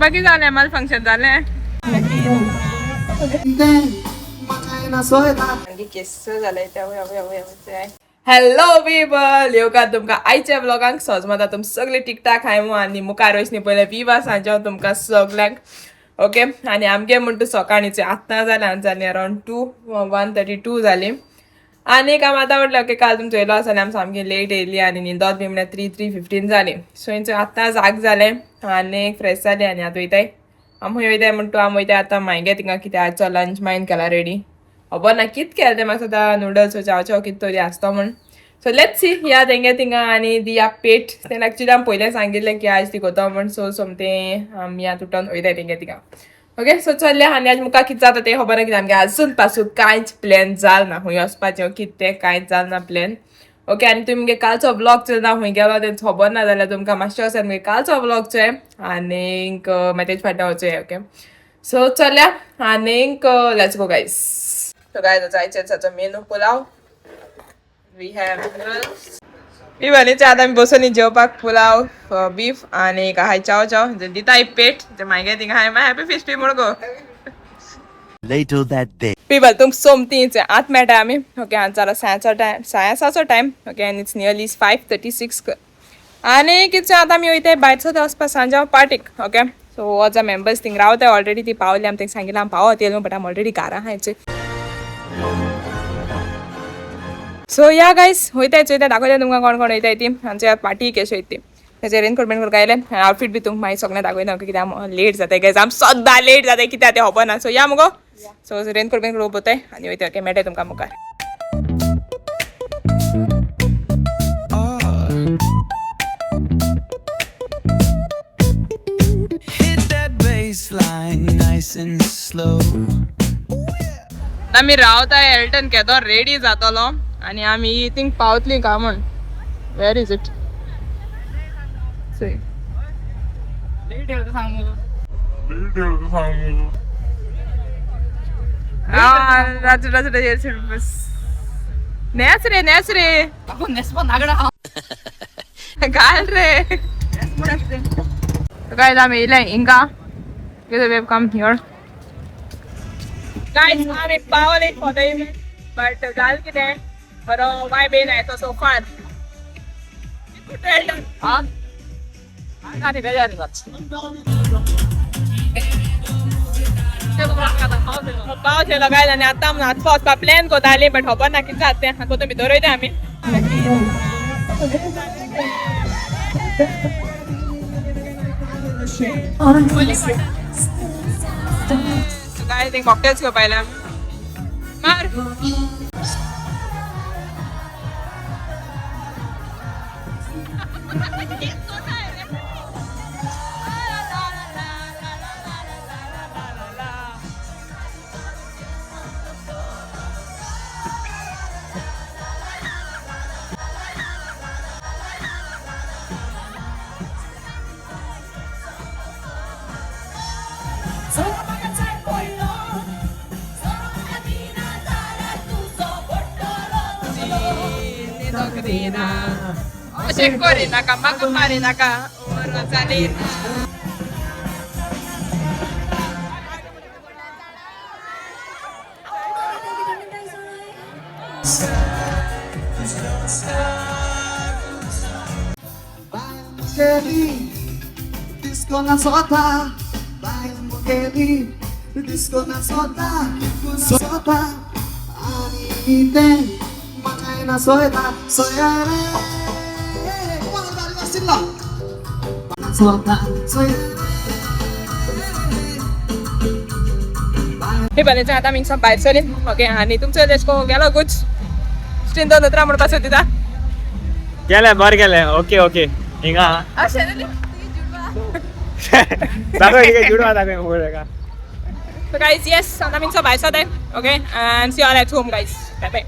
करपाक जालें माल फंक्शन जालें. केस जाले. हॅलो पीपल, येवकार तुमकां आयच्या ब्लॉगांक. सजमता तुम सगळे टिकटाक हाय मू आनी मुखार वचनी पयलें विवा सांजो तुमकां सगल्यांक. ओके, आनी आमगे म्हणटा सकाळीं आत्तां जालें, आनी जालीं अरावंड 2 1:32 जाली. आनी एक आमी आतां म्हटलें ओके काल तुमचो येयलो आसा आनी आमी सामकी लेट येयली आनी न्हिदोत बी म्हळ्यार 3 3:15 जाली. सो इंच आत्तां जाग जालें आनी फ्रेश जालें आनी आतां वयताय आमी. खंय वयताय म्हणटा? आमी वयताय आतां मायगे थिंगा, कित्याक आजचो लंच मायन केला रेडी. खबर ना कित केलें तें, म्हाका सदां नुडल्स चाव चाव कित तरी आसतो म्हण. सो let's see या तेंगे थिंगा आनी दिया पेट. तेन्ना एक्चुली आमी पयलें सांगिल्लें की आज ती कोतो म्हण. सो सोमतें आमी आतां उठोन वयताय तेंगे थिंगा. ओके, सो चल्ल्या. आनी आज मुखार कितें जाता तें खबर ना, कित्याक आमगे आजून पासून कांयच प्लॅन जाल ना. खंय वचपाचें कितें तें कांयच जाल ना प्लॅन. ओके, आनी तुमी मुगे कालचो ब्लॉग चलना खंय गेलो तें खबर ना जाल्यार तुमकां मातशें वचत मुगे कालचो ब्लॉग चोय आनीक मागीर तेज फाटल्यान वचोया. ओके, सो चल्या आनीक let's go guys. So guys, आयच्या दिसाचो menu pulao, we have noodles. पिवनीचे आतां आमी बसून जेवपाक. पुलाव, बीफ आनी हाय चाव चाव दिता एक पेट ते मागीर थिंगा हाय माय हॅपी फिश बी म्हण गो. Later that day. People, तुमकां सोमतीच आतां मेळटा आमी. ओके, आतां जाला सायाचो टायम, सायासाचो टायम. ओके, आनी it's nearly 5:36. आनी कितें आतां आमी वयताय भायर सुद्दां वचपा सांजांव पार्टीक. ओके, सो वचा मेंबर्स थिंग रावताय ऑलरेडी, ती पावली. आमी तांकां सांगिल्लें आमी पावत येयलो, बट आमी ऑलरेडी घारा आहाय. सो या गायस, वयताय चोयता, दाखयता तुमकां कोण कोण वयताय ती. आमच्या पार्टी कशी वयता ती. तेजे रेनकोट बेनकोट घायले, आउटफीट बी तुमकां मागीर सगळें दाखयता कित्याक लेट जाता गायज. आम सद्दां लेट जाता, कित्याक तें खबर ना. सो या मुगो, सो रेनकोट बेनकोट उबोताय आनी वयता. ओके, मेळटा तुमकां मुखार. Hit that baseline nice and slow. आमी रावता एल्टन केदो रेडी जातलो आनी आमी थिंग पावतली का म्हण. Where is it? नेस रे, नेस रे, घाल रे. गायज, आमी येयले हिंगा. We have come here. Guys, आमी पावले for the event, but जाल कितें बरो वायब येयना येतो so far. हा. आनी बेजार. पावस येयलो गायज आनी आतां आमी नाचपा वचपा प्लॅन कोताली, बट खबर ना कितें जाता तें. कोतो भितर वयता आमी. So guys, think cocktails घेवपा आयल्या आमी. मार. अशें करी नाका, म्हाका मारी नाका जाली. Kelly, disco na sota. Bail mo Kelly, disco na sota, sota. आणि ते मकाय ना सोयता सोया रे. सोता सोया. हे बरें, आतां आमी भायर सरली. ओके, आनी तुमचो तेशको गेलो गुच स्ट्रीन दोन उतरां म्हणपाचो दिता. गेले, बरें गेले. ओके ओके, हिंगा अशें दाखय, कितें जुडवा दाखय मुगो तेका. So guys, yes, आता आमी भायर सरताय. Okay, and see all at home guys. Bye bye.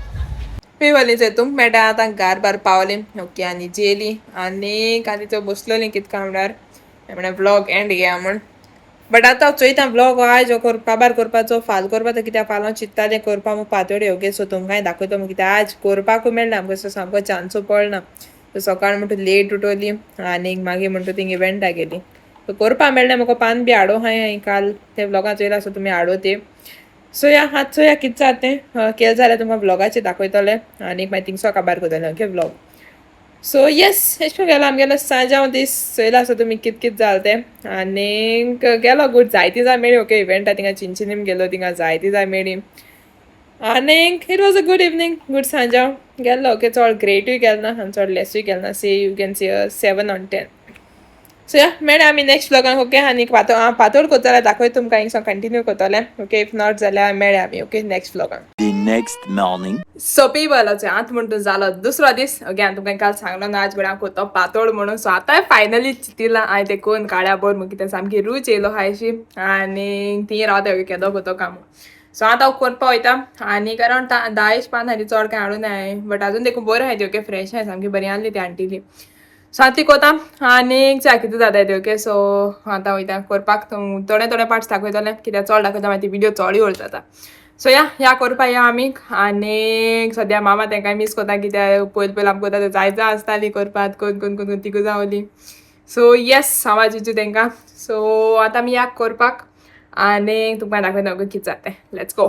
पिवलीचे तुमकां मेळटा आतां घार बार पावली. ओके, आनी जेली आनी आनी तो बसलोली कितें काय म्हळ्यार म्हळ्यार व्लॉग एंड घेया म्हण. बट आतां चोयता व्लॉग आयज काबार करपाचो फाल करपाचो, कित्याक फाल्यां चिंत्तालें करपा मग पातोळी. ओके, सो तुमकांय दाखयतो मग, कित्याक आज करपाकूय मेळना आमकां. सो सामको चान्सू पडना. सो सकाळ म्हणटा लेट उठवली आनी मागीर म्हणटा थिंग इव्हेंटाक गेली. सो कोरपा मेळ्ळें म्हाका पान बी हाडो हांवें काल ते व्लॉगान चोयला सो तुमी हाडो ते. सो या हात चोया कितें जाता तें केलें जाल्यार तुमकां व्लॉगाचेर दाखयतलें आनी मागीर थिंगसो काबार करतलें ओके व्लॉग. सो येस, एशें करून गेलो आमगेलो सांजांव दीस. चोयला आसो तुमी कित कित जालें तें आनीक गेलो गूड. जायती जाय मेळ्ळी ओके इव्हेंटा थिंगा चिंचिनीम गेलो थिंगा जायती जाय मेळ्ळी आनीक it was a good evening, good Sanjao गेल्लो ओके. चड ग्रेटूय गेल ना आनी चड लेसूय गेल ना, say you can say 7 on 10. So yeah, मेळ्ळे आमी नेक्स्ट व्लॉगान ओके. आनी पातोळ करता जाल्यार दाखयता तुमकां, हिंगसो कंटिन्यू करतलें ओके. If not जाल्यार मेळ्ळे आमी ओके नेक्स्ट व्लॉगान. The next morning. So पिबलाचो आतां म्हणटा जालो दुसरो दीस ओके. आनी तुमकां काल सांगलो ना आज बऱ्या कोतो पातोळ म्हणून. सो आतां फायनली चितिलां हांवें तें कोन काळ्या बोर म्हण कितें सामकी रूच येयलो हायशी आनी ती रावता ओके केदो कोतो काम. सो आतां हांव करपा वयता आनी अरावंड 10 पान आहा ती, चड कांय हाडूं ना बट अजून देखून बरें आहा ती ओके, फ्रेश आहा सामकी, बरी आहली ती आंटीली. सो आतां ती कोता आनी च्या कितें जाता ती ओके. सो आतां वयता करपाक, थोडे थोडे पार्ट्स दाखयतले कित्याक चड दाखयता मागीर ती व्हिडियो चडूय ओल्ड जाता. सो या या करपा या आमी. आनी सद्या मामा तेंकां मीस कोता कित्याक पयलीं पयलीं आमकां कोता जाय जाय आसताली करपाक कोन कोन कोन तिगू जावली. सो येस, हांव जिजू तेंकां. सो आतां आमी या करपाक आनी तुमकां दाखयता ओके कितें जाता. Let's go.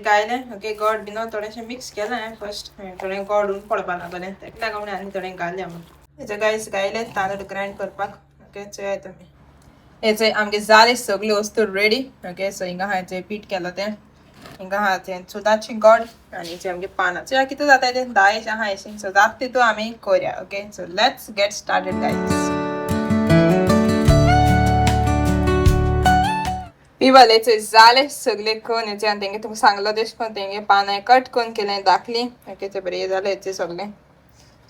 गायलें ओके गोड बीन थोडेशें मिक्स केलें हांवें फर्स्ट, थोडें गोड उण पडपा लागलें तेका लागून म्हणून आनी थोडें घालें म्हणून. हेजे गायस गायले तांदूळ ग्रायंड करपाक ओके. चोयाय तुमी, हेचे आमगे जाले सगळ्यो वस्तू रेडी ओके. सो हिंगा हांवें पीठ केलो तें, हिंगा आहा तें चुदाची गोड आनी जे आमगे पानां. चोया कितें जाता तें, 10 आहा अशें. सो जाता तितू आमी करया okay. So let's get started guys. पिवल हेचे जाले सगळे करून हेचे आनी तेंगे तुमकां सांगलो तेश करून तेंगे पानां कट करून केलें दाखली ओके. ते बरें जालें हेचे सगळें.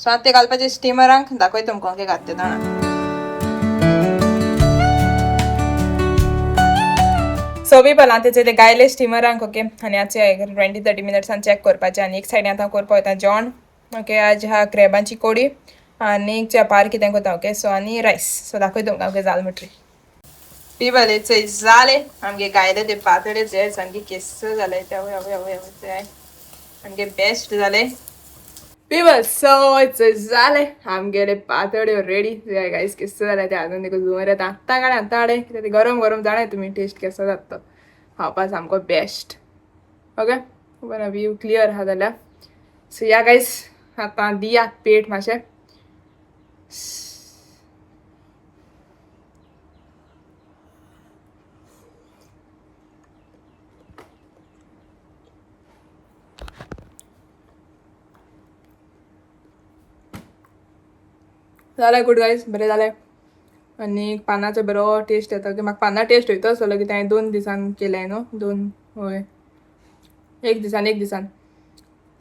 सो आतां ते घालपाचे स्टिमरांक, दाखय तुमकां ओके घातले जाणा. सो पीपल, आतां ते गायले स्टिमरांक ओके. आनी आतां 20-30 मिनट्सान चॅक करपाचें आनी एक सायडीन आतां करपा वयता जेवण ओके. आज हा क्रॅबांची कोडी आनी पार कितें करता ओके. सो आनी रायस. सो दाखय तुमकां ओके जाल म्हणटरी. पिपल, हेचे जाले आमगे गायले ते पातळे जे सामके केस जाले ते आवय आवय आवय आवय सामके बेस्ट जाले पिपल. सो जाले आमगेले पातोळ्यो रेडी गायस. केस जाले ते अजून देखून जुंवर येता. आत्तां काडे आत्तां काडे कित्याक ते गरम गरम जाणाय तुमी टेस्ट केसो जाता तो खावपा सामको बेस्ट ओके. बरें व्यू क्लियर आहा जाल्यार. सो या गायस, आतां दिया पेट मातशें. जालें गूड गायस, बरें जालें आनी पानाचो बरो टेस्ट येता की म्हाका पानां टेस्ट वयता आसतलो कित्याक हांवें 2 दिसान केलें न्हू, दोन हय एक दिसान एक दिसान.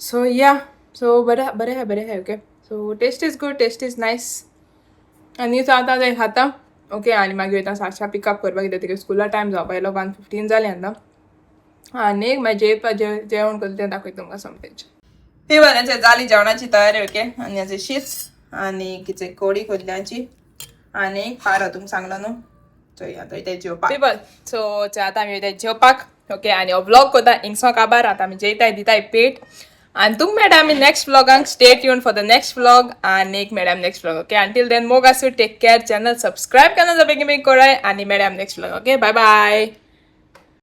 सो या, सो बरें बरें आहा, बरें आहा okay. So taste is good, taste is nice. आनी सो आतां तें खाता ओके. आनी मागीर वयता साशा पिकअप करपाक कित्याक तेगे स्कुला टायम जावपा आयलो, 1:15 जालें आतां. आनी मागीर जेवपा जेवण करता तें दाखयता तुमकां सोमतेच. ती बरें जाली जेवणाची तयारी ओके. आनी हाचे शीत आनी कितें कोडी कोदल्यांची आनी पारो तुमकां सांगलो न्हू. चोय आतां वयता जेवपाक पिपल. सो आतां आमी वयता जेवपाक ओके. आनी हो व्लॉग करता हिंगसो काबार. आतां आमी जेयताय दिताय पेट आनी तुमकां मेळटा आमी next व्लॉगांक. Stay tune for the next vlog आनी एक मेळटा next vlog okay. Until then मोग आसूं, take care. Channel subscribe केन्ना जाल्यार बेगीन बेगीन कराय आनी मेळटा next vlog okay. Bye bye.